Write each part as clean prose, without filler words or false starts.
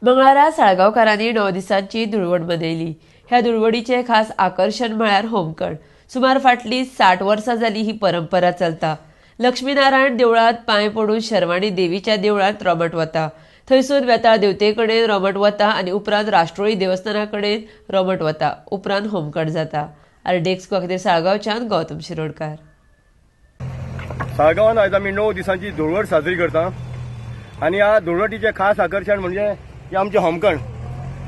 मंगळारा साळगांवकारांनी 9 दिसांची धुळवड मनयली. ह्या धुळवडीचें खास आकर्शण म्हळ्यार होमखण. सुमार फाटली 60 वर्सां जाली ही परंपरा चलता. लक्ष्मीनारायण देवळांत पांय पडून शर्वाणी देवीच्या देवळांत रोमट वता. थंयसून वेताळ देवते कडेन रोमट वता आनी उपरांत राष्ट्रोळी देवस्थाना कडेन रोमट वता. उपरांत होमखण जाता. आरडीएक्स खातीर साळगांवच्यान गौतम शिरोडकार. साळगांवान आयज आमी 9 दिसांची धुळवड साजरी करता आनी ह्या धुळवटीचें खास आकर्शण म्हणजे हें आमचें होमखण.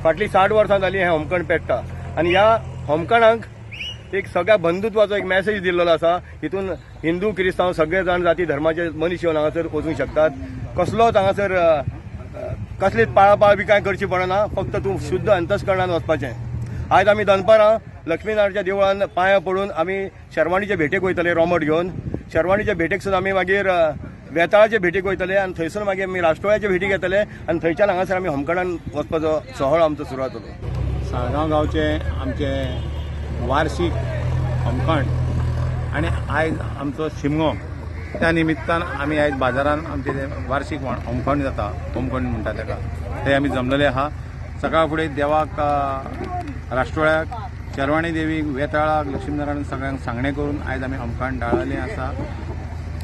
फाटलीं 60 वर्सां जालीं हें होमखण पेट्टा आनी ह्या होमखणाक एक सगळ्या बंधुत्वाचो एक मॅसेज दिल्लो आसा. हितून हिंदू क्रिस्तांव सगळे जाण जाती धर्माचे मनीस येवन हांगासर वचूंक शकतात. कसलोच हांगासर कसलीच पाळापाळ बी कांय करची पडना, फक्त तूं शुद्ध अंतस्करणान वचपाचें. आयज आमी दनपारां लक्ष्मीनारायणच्या देवळान पांयां पडून आमी शर्वाणीचे भेटेक वयतले रोमट घेवन. शर्वाणीच्या भेटेक सुद्दां आमी मागीर वेताळाचे भेटेक वयतले आनी थंयसर मागीर आमी राष्ट्रोळ्याचे भेटीक येतले आनी थंयच्यान हांगासर आमी होमखणान वचपाचो सोहळो आमचो सुरू जातलो. साळगांव गांवचे आमचे वार्षिक होमखण आनी आयज आमचो शिमगो, त्या निमित्तान आमी आयज बाजारान आमचे वार्षिक होमखण जाता, होमखण म्हणटा ताका, ते आमी जमलेले आहा. सकाळ फुडें देवाक, राष्ट्रोळ्याक, शर्वाणी देवीक, वेताळाक, लक्ष्मीनारायण सगळ्यांक सांगणें करून आयज आमी होमखण डाळलें आसा.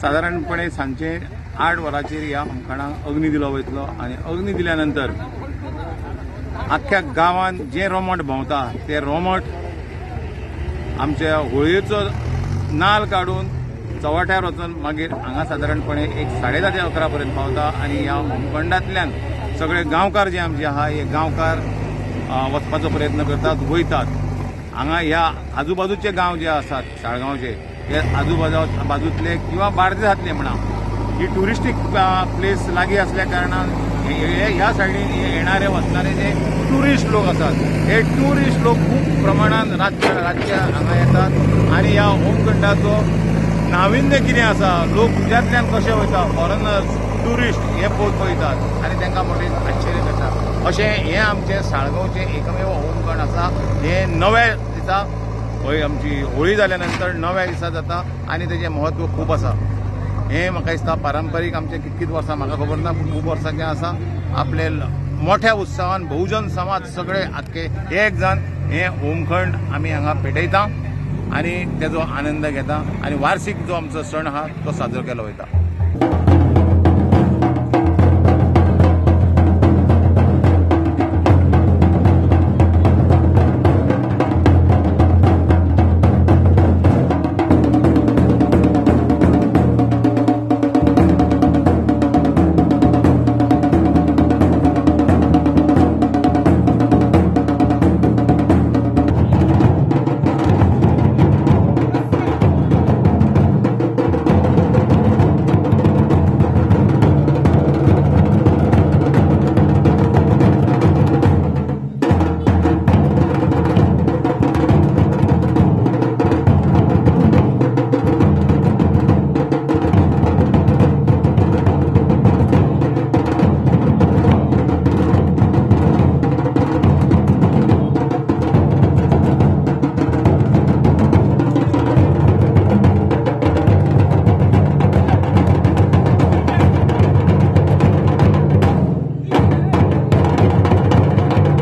सादारणपणे सांजचे 8 वरांचेर ह्या होमखणाक अग्नी दिलो वयतलो आनी अग्नी दिल्या नंतर आख्ख्या गांवांत जें रोमट भोंवता तें रोमट आमच्या होळयेचो नाल काडून चव्हाट्यार वचून मागीर हांगा सादारणपणे एक 10:30 ते 11 पर्यंत पावता आनी ह्या होमखंडांतल्यान सगळे गांवकार जे आमचे आहा हे गांवकार वचपाचो प्रयत्न करतात, वयतात. हांगा ह्या आजूबाजूचे गांव जे आसात साळगांवचे, हे आजूबाजू बाजूतले किंवा बार्देसांतले म्हणा, ही ट्युरिस्टीक प्लेस लागीं आसल्या कारणान ह्या सायडीन येणारे वचणारे जे ट्युरिस्ट लोक आसात हे ट्युरिस्ट लोक खूब प्रमाणान रातचे हांगा येतात आनी ह्या होमखंडाचो नाविन्य कितें आसा, लोक तुज्यांतल्यान कशे वयता, फॉरेनर्स ट्युरिस्ट हे पळयतात आनी तांकां मोठें आश्चर्य जाता. अशें हें आमचें साळगांवचें एकमेव होमखण आसा. हें 9व्या दिसा आमची होळी जाल्या नंतर 9व्या दिसा जाता आनी तेजें म्हत्व खूब आसा. हें म्हाका दिसता पारंपारीक आमचें कितकीत वर्सां म्हाका खबर ना, पूण खूब वर्सांचें आसा. आपले मोठ्या उत्सवान बहुजन समाज सगळे आख्खे एक जावन हें होमखण आमी हांगा पेटयता आनी तेजो आनंद घेता आनी वार्षिक जो आमचो सण आहा तो साजरो केलो वयता.